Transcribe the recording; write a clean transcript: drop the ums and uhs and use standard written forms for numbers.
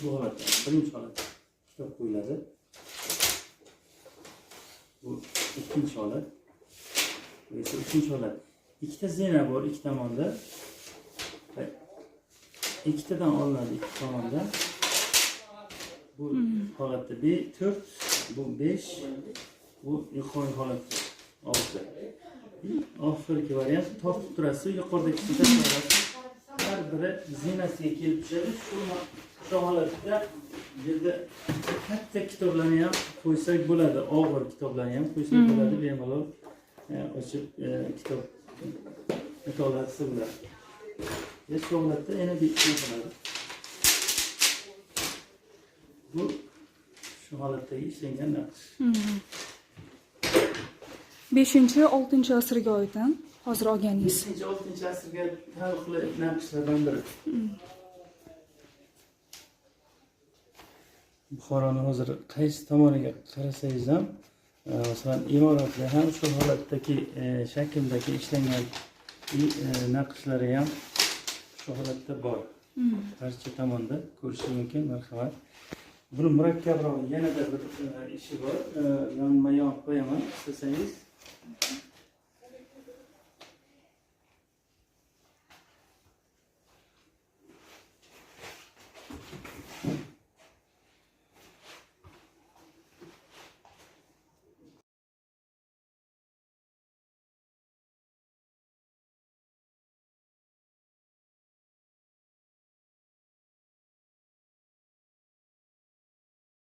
Bu holatda, birinchi holat kitob qo'yiladi. Bu ikkinchi holat. Bu esa uchinchi holat. Ikkita zina bor ikki tomonda. Va ikkitadan olinadi ikki tomonda. Bu holatda 4, bu 5, bu yuqori holatda 6. Oxirgi variant tortib turasiz, yuqoridagisini tashlab. Har biri zinasiga kelib tushadi. Shu holatda bu yerda katta kitoblarni ham qo'ysak bo'ladi, og'ir kitoblarni ham qo'ysak bo'ladi, bemalol ochib kitob mutolaa qilsa bo'ladi. Ve shu holatda yana bir qiladi. Bu shu holatdagi ishlangan naqsh. 5, 6 asrga oid, a? Hozir olganingiz. 5, 6 asrga taalluqli naqshlardan biri. Buxoroni hozir qaysi tomoniga qarasangiz ham, masalan, imoratlar ham shu holatdagi shakldagi ishlangan naqshlari ham shu holatda bor. Barcha tomonda ko'rish mumkin, marhamat. Buni murakkabroq yanada bir ishi bor. Yonma yon qo'yaman, istasangiz.